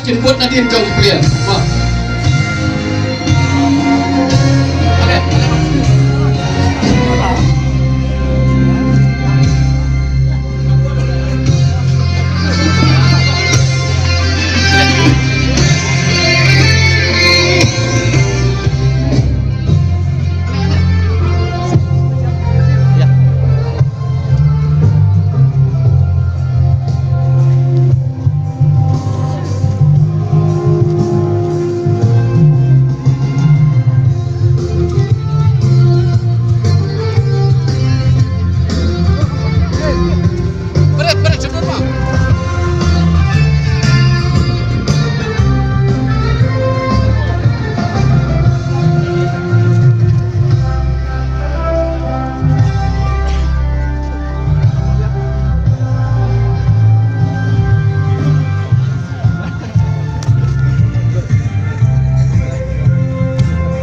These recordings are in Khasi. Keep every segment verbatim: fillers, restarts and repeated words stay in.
Kin bud nadien jong ki player. Mo.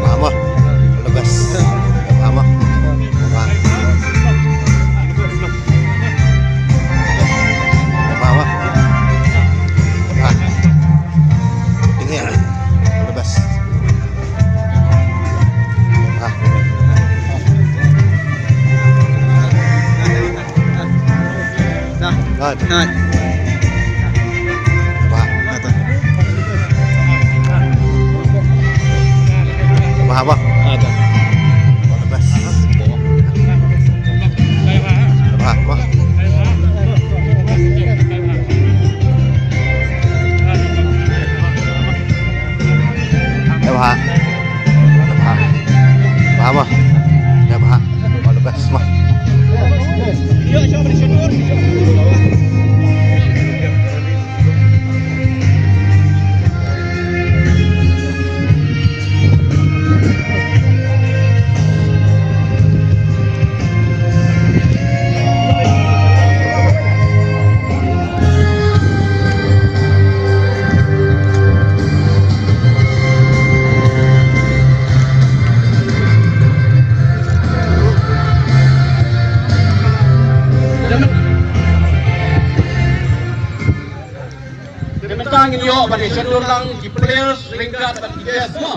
Vamos. All the best. Vamos. Vamos. Vamos. Vamos. Tinggi. All the best. Ah. Dah. Dah. Dah. Bah. Dah. Bah, bah. Dah. Bah, bah. Dah, bah. Dah, bah. Bah, bah. Dah, bah. All the best, bah. Te mynta ngin ïoh ban ïashon dur lang ki players ryngkat bad ki guest mo.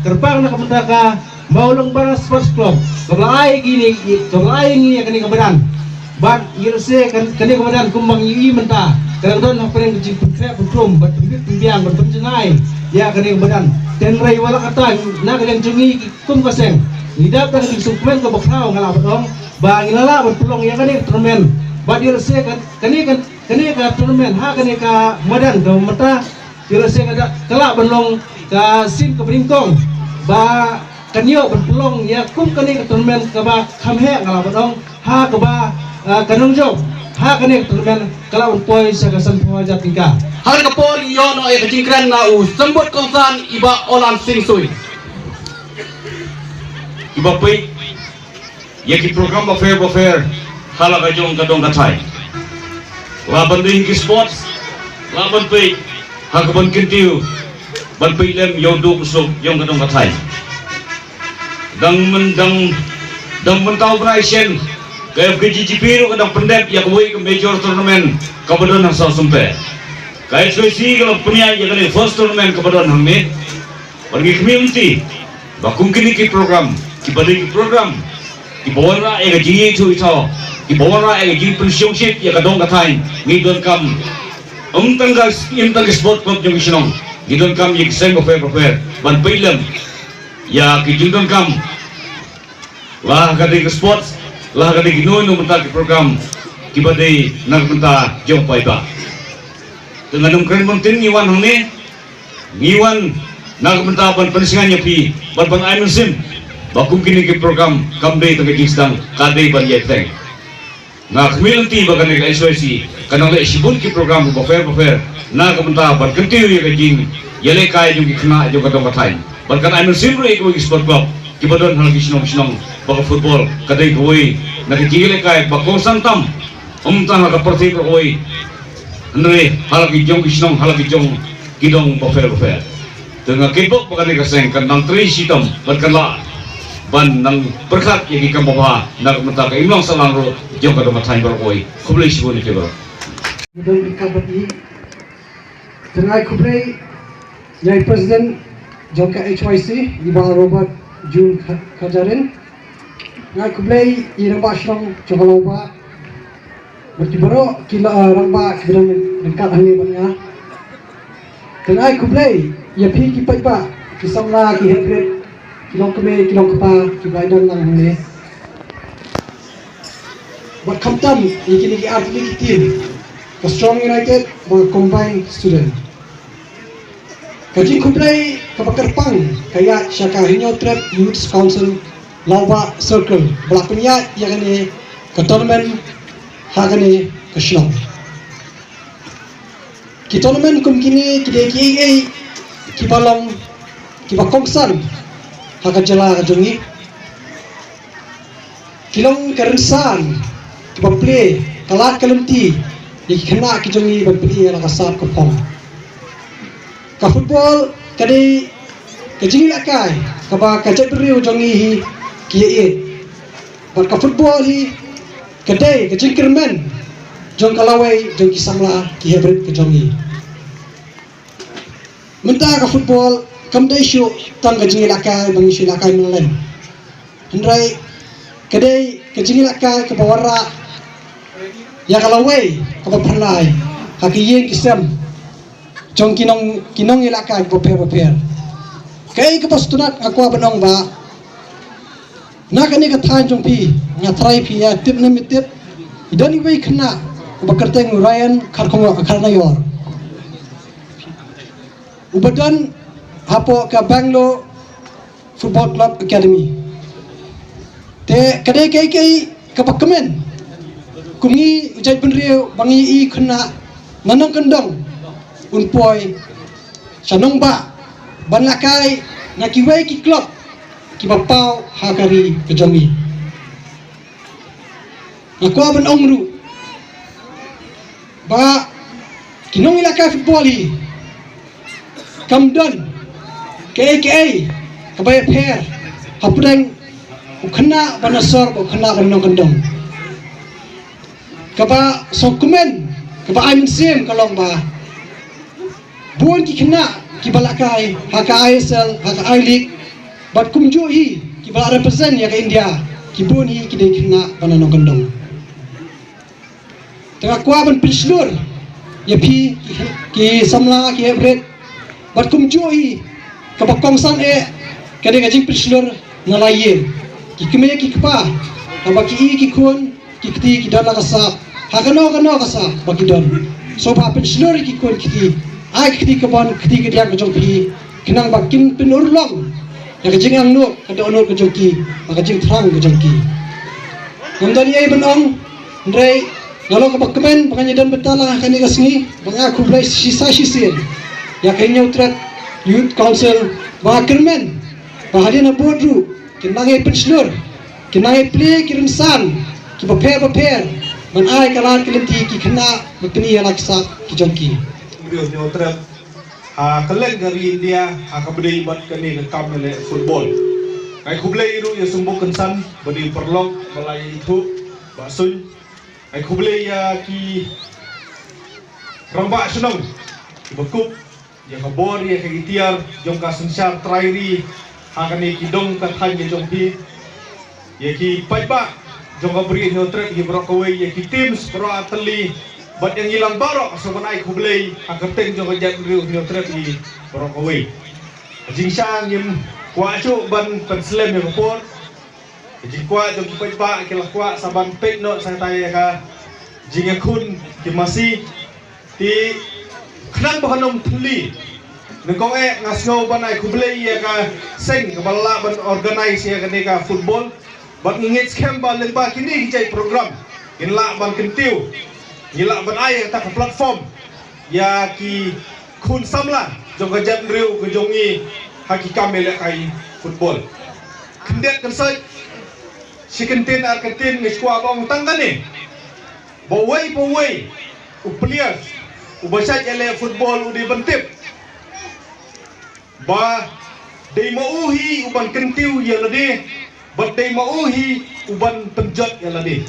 Kyrpang na ka bynta ka Mawlong Bara Sports Club kaba la ai kine, kaba la ai ngi ïa kane ka madan. Bad ïa lehse kane ka madan kumba ngi ïohi mynta ka dang don hapdeng ka jingpynkhreh pynthum bad pynbit pynbiang bad pynjanai ïa kane ka madan. Hynrei wat la katta na ka liang jong ngi kum ka seng ngi dap da ka jingsngewkmen kaba khraw, nga lah ban ong ba ngi la lah ban pynlong ïa kane ka tournament. Bad ïa lehse kane ka, kane ka tournament ha kane ka madan kaba mynta, ïa lehse ka lah ban long ka sien kaba nyngkong ba kan ïoh ban pynlong ïa kum kane ka tournament kaba kham heh, nga lah ban ong, ha kaba, ah, ka nongjop ha kane ka tournament ka lah ban poi sha ka sanphew hajar tyngka. Ha kane ka por ngi ïoh noh ïa ka jingkren na u Symbud Kongsan i Bah Olan Sing Sui. Iba peit ïa ki program bapher bapher ha la ka jong ka dong ka thaiñ. Lah ban dei ki sports, lah ban peit ha ka ban kyntiew ban peit lem ïa u duk u suk jong ka dong ka thaiñ. Dang myn, dang, dang mynta u bnai shen ka F K G G P ruh ka dang pyndep ïa kawei ka major tournament kaba don ha Sawsumpe. Ka H Y C ka la pynïaid ïa kane first tournament kaba don hangne. Bad ngi khmih lynti ba kum kine ki program kiba dei ki program kiba wanrah ïa ka jingïathuh ïathaw, kiba wanrah ïa ka jingpynshongshit ïa ka dong ka thaiñ, ngi donkam, ym tang ka, ym tang ka sport club jong ki shnong, ngi donkam ïa ki seng bapher bapher ban peit lem ïa ki jingdonkam. La ka dei ka sports, la ka dei ki no no bynta ki program kiba dei na ka bynta jong paidbah. Te ngan ym kren bun, te ngi wan hangne, ngi wan na ka bynta ban pynshngaiñ ïa phi bad ban ai mynsiem ba kum kine ki program kam dei tang ka jingsdang, ka dei ban ïaid teng. Nga khmih lynti ba kane ka H Y C kan nang leh shibun ki program bapher bapher na ka bynta ban kyntiew ïa ka jingïalehkai jong ki khynnah jong ka dong ka thaiñ. Bad kan ai mynsiem ruh ïa kawei ki sport club kiba don ha la ki shnong shnong ba ka football ka dei kawei na ka jingïalehkai ba kongsan tam, ym tang ha ka pyrthei baroh kawei, hynrei ha la ki jong ki shnong, ha la ki jong ki dong bapher bapher. Te nga kitbok ba kane ka seng kan nang trei shitom bad kan lah ban nang pyrkhat ïa ki kam babha na ka bynta ka imlang sahlang ruh jong ka dong ka thaiñ baroh kawei. Khublei shibun ïa phi baroh. Don ka bad i. Te nga ai khublei ïa i president jong ka H Y C, i Bah Robert June Kha-, Khajarin. Nga ai khublei ïa i rangbah shnong jong ka Lawbah bad ki baroh ki la, eh, rangbah kiba dang ryngkat hangne bad nga. Te nga ai khublei ïa phi ki paidbah, ki samla, ki heprit, ki longkmie, ki longkpa kiba la ïadon lang hangne. Bad khamtam ïa kine ki artylli ki team, ka Strong United bad ka Combined Student. Ka jingkhublei kaba kyrpang ka ïaid sha ka Hynñiewtrep Youth Council Lawbah Circle ba la pynïaid ïa kane ka tournament ha kane ka shnong. Ki tournament kum kine ki dei kiei kiei kiba long kiba kongsan ha ka jylla ka jong ngi. Ki long ka rynsan kiba plie ka lad ka lynti ïa ki khynnah ki jong ngi ban plie ïa la ka sap ka phong. Ka football ka dei ka jingïalehkai kaba ka jaitbynriew jong ngi hi ki ïa ïeit. Bad ka football hi ka dei ka jingkyrmen jong ka lawei jong ki samla ki heprit ka jong ngi. Mynta ka football kam dei shuh tang ka jingïalehkai ba ngi shu ïalehkai mynlem. Hynrei ka dei ka jingïalehkai kaba wanrah ïa ka lawei kaba pyrlai ha ki ïing ki sem jong ki nong, ki nongïalehkai bapher bapher. Kaei kaba sngewtynnat nga kwah ban ong ba na kane ka thaiñ jong phi, nga tharai phi ïa tip ne ym tip, i don iwei i khynnah uba kyrteng u Ryan Kharkongor, Kharnaior, uba don hapoh ka Bangalore Football Club Academy. Te ka dei kaei kaei kaba kmen kum ngi u jaitbynriew ba ngi i khynnah na nongkyndong un poi sha nongbah ban lehkai na kiwei ki club kiba paw ha ka ri ka jong ngi. Nga kwah ban ong ruh ba ki nongïalehkai football hi kam don kaei kaei kaba ïapher hapdeng u khynnah ba na sor bad u khynnah ba na nongkyndong. Kaba sngewkmen, kaba ai mynsiem ka long ba bun ki khynnah kiba lehkai ha ka I S L, ha ka I-League, Bad kumjuh hi kiba la represent ïa ka India, ki bun hi ki dei khynnah ba na nongkyndong. Te nga kwah ban pynshlur ïa phi ki, ki samla, ki heprit. Bad kumjuh hi kaba kongsan eh ka dei ka jingpynshlur na la ïing, ki kmie ki kpa, kaba ki i ki khun ki kti ki don la ka sap ha kano kano ka sap ba ki don. So ba pynshlur ïa ki khun ki kti, ai ki kti ka ban kti ka diang ka jong phi, khnang ba kin pynurlong ïa ka jingangnud ka dohnud ka jong ki, ba ka jingthrang ka jong ki. Ngam don ei ban ong, hynrei nga long kaba kmen ba ngan ïa don bynta lang ha kane ka sngi, ba nga khublei shisha shisien ïa ka Hynñiewtrep Youth Council, ba nga kyrmen ba hadien ha bud ruh kin nang ïa pynshlur, kin nang ïa plie ki rynsan kiba pher bapher ban ai ka lad ka lynti ki khynnah ba pyni ïa la ki sap ki jong ki. Hynñiewtrep ha kylleng ka ri India ha kaba ïadei bad kane ka kam ïaleh football. Nga ai khublei ruh ïa Symboh Kynsan ba dei paralok ba la ïaithuh ba suiñ. Nga ai khublei ïa ki rangbah shnong kiba kup ïa ka bor ïa ka itiar jong ka synshar trai ri ha kane ki dong ka thaiñ ka jong phi. Ïa ki paidbah jong ka Bri Hynñiewtrep hi baroh kawei, ïa ki teams baroh artylli, bad ïa ngi lang baroh sa ban ai khublei ha ka kyrteng jong ka jaitbynriew Hynñiewtrep hi baroh kawei. Ka jingshisha ngim kwah shuh ban pynslem ïa ka por. Ka jingkwah jong ki paidbah ki la kwah sa ban peit noh sa katai ïa ka jingïakhun ki masi. Te khnang ba kan ym thylli, nyngkong eh nga sngew ban ai khublei ïa ka seng kaba la lah ban organise ïa kane ka football. Bad ngi ngeit skhem ba lyngba kine ki jait program ngin lah ban kyntiew, ngin lah ban ai ïa kata ka platform ïa ki khun samla jong ka jaitbynriew ka jong ngi ha ki kam ïalehkai football. Khyndiat kynsoit, shi kyntien ar kyntien, nga kwah ban ong tang kane. Ba uwei pa uwei u player uba shait ïaleh football u dei ban tip ba dei ma u hi u ban kyntiew ïa lade, bad dei ma u hi u ban pynjot ïa lade.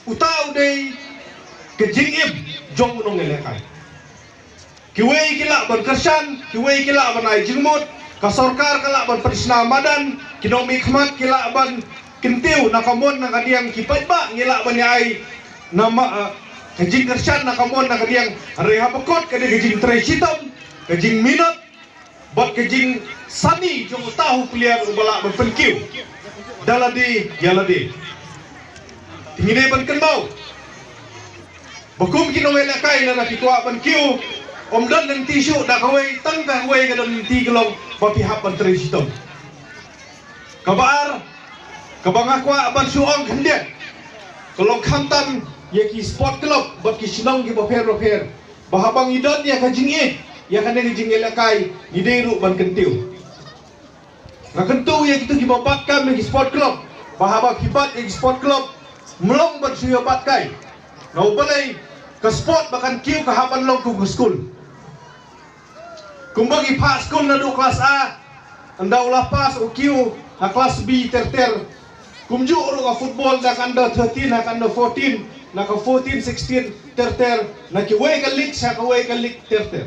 Uta u dei ka jingim jong u nongïalehkai. Kiwei ki lah ban kyrshan, kiwei ki lah ban ai jingmut, ka sorkar ka lah ban pynshna madan, ki nongmihkhmat ki lah ban kyntiew na ka mon na ka diang, ki paidbah ngi lah ban ïa ai na ma, eh, ka jingkyrshan na ka mon na ka diang. Hynrei haba kut ka dei ka jingtrei shitom, ka jingminot bad ka jingsani jong uta u player uba lah ban pynkiew da lade ïa lade. Te ngi dei ban kynmaw ba kum ki nongïalehkai lada phi kwah ban kiew, ym don lynti shuh da kawei, tang kawei ka don lynti, ka long ba phi hap ban trei shitom. Kaba ar kaba nga kwah ban shu ong khyndiat ka long khamtam ïa ki sport club bad ki shnong kiba pher bapher, ba haba ngi don ïa ka jingïeit ïa kane ka jingïalehkai, ngi dei ruh ban kyntiew. Nga kyntu ïa kito kiba bat kam ïa ki sport club ba haba ki bat ïa ki sport club, mlong ban shu ïa bat kai. Nga u balei? Ka sport ba kan kiew ka hap ban long kum ka skul. Kumba ki phah skul naduh klas A, ynda u la pass u kiew ha klas B ter ter. Kumjuh ruh ka football, na ka under thirteen, na ka under fourteen, na ka fourteen sixteen ter ter, na kiwei ka league sha kawei ka league ter ter.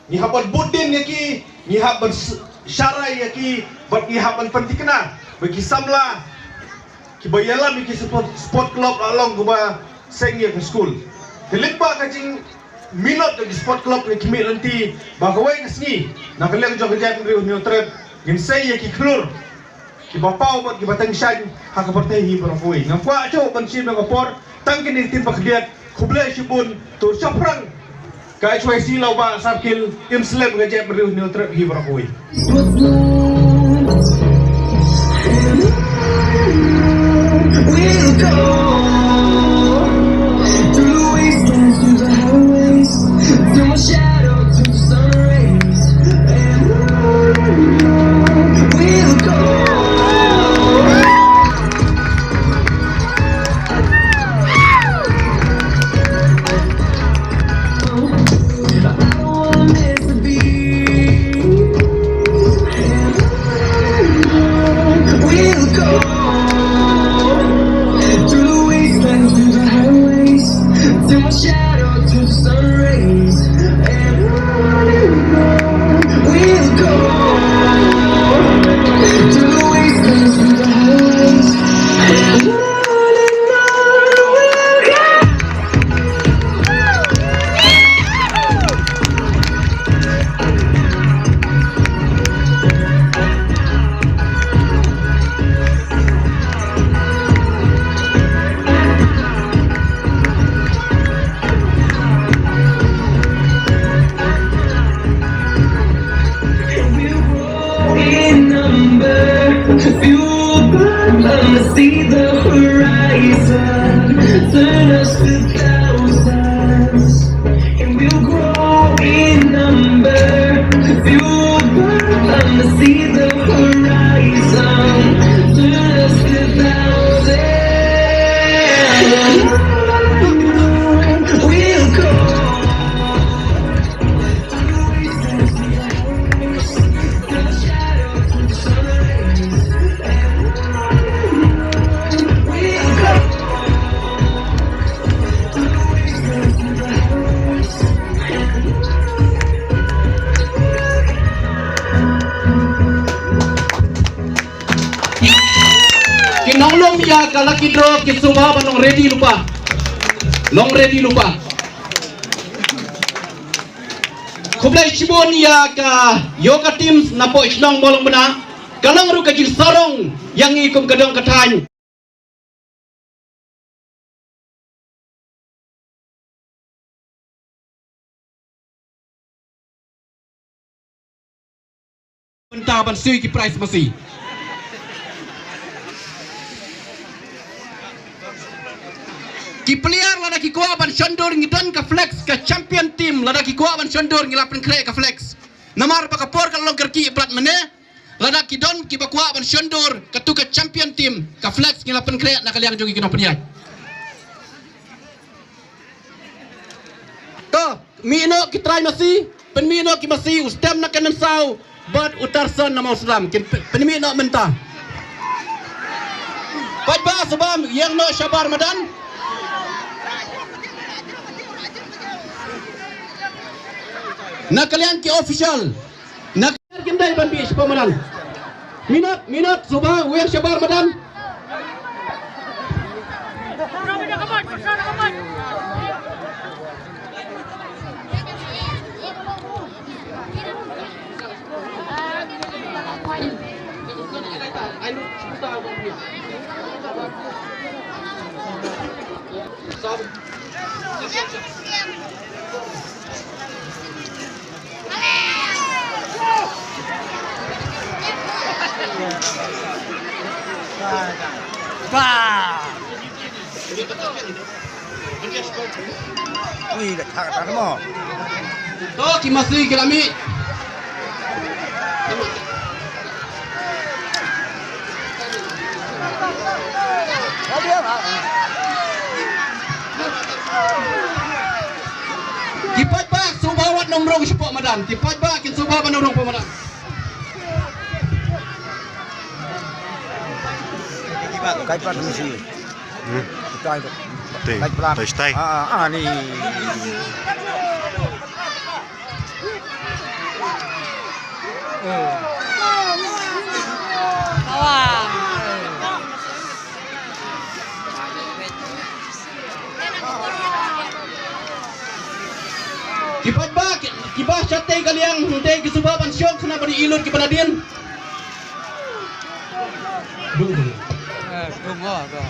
Ngi hap ban bud dien ïa ki, ngi hap ban s-, sharai ïa ki, bad ngi hap ban pynthikna ba ki samla kiba ïalam ïa ki sport, sport club la long kaba seng ïa ka skul. Te lyngba ka jingminot ka ki sport club, ngi khmih lynti ba kawei ka sngi na ka liang jong ka jaitbynriew Hynñiewtrep ngin sei ïa ki khlur kiba paw bad kiba tyngshaiñ ha ka pyrthei hi baroh kawei. Ngam kwah shuh ban shim ïa ka por, tang kine ki ktien ba khyndiat. Khublei shibun, to shaphrang ka H Y C Lawbah Circle, im slem ka jaitbynriew Hynñiewtrep hi baroh kawei. We'll go through the wastelands, through the highways, till my shadow turns to sun rays. And on and on we'll go. I don't wanna miss a beat. And on and on we'll go. Through the wastelands, through the highways, till my shadow turns to sun rays. And on and on we'll go. Ki nonglum ïa ka lucky draw ki sngewbha ban long ready lypa. Long ready lypa. Khublei shibun ïa ka Yoga Teams na poh shnong Mawlyngbna. Ka long ruh ka jingsarong ïa ngi kum ka dong ka thaiñ. Mynta ban siew ki prize masi. Ki player lada ki kwah ban shon dur ngi don ka flex, ka champion team lada ki kwah ban shon dur ngi la pynkhreh ka flex. Namar ba ka por ka long kyrkieh bad mynne lada ki don kiba kwah ban shon dur katu ka champion team, ka flex ngi la pynkhreh na ka liang jong ki nongpynïaid. To, mih noh ki trai masi, pynmih noh ki masi, u Stem na Kynensau bad u Tarson na Mawslam, kin pyn-, pynmih noh mynta. Paidbah sngewbha ïeng noh shabar madan. Na ka liang ki official, na ka liang kim dei ban bih shapoh madan. Minot, minot, sngewbha ïeng shabar madan. Bah! Ui, ka thak ka thak mo. To, ki masi ki la mih. Ki paidbah sngewbha wat nongrung shapoh madan. Ki paidbah kin sngewbha ban nongrung shapoh madan. Kai pat masi. Hmm. Kita itu. Te, Kai plat. Tai stai. Ah, ah, ah, ni. Ki paidbah, ki, kiba shatei ka liang, hynrei ki sngewbha ban shong khnang ba ïoh lut kiba nadien. Dung, dung. Eh, dung, oh, dung.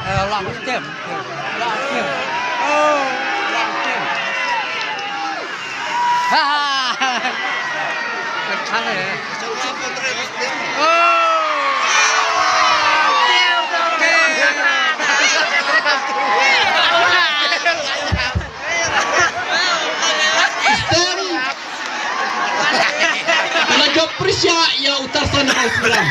Eh, lang stem. Lang stem. Oh, lang stem. Ha, ha. Kacang, eh. Oh. Stem. Ka la jop pyrshah ïa u Tarsan Hausiram.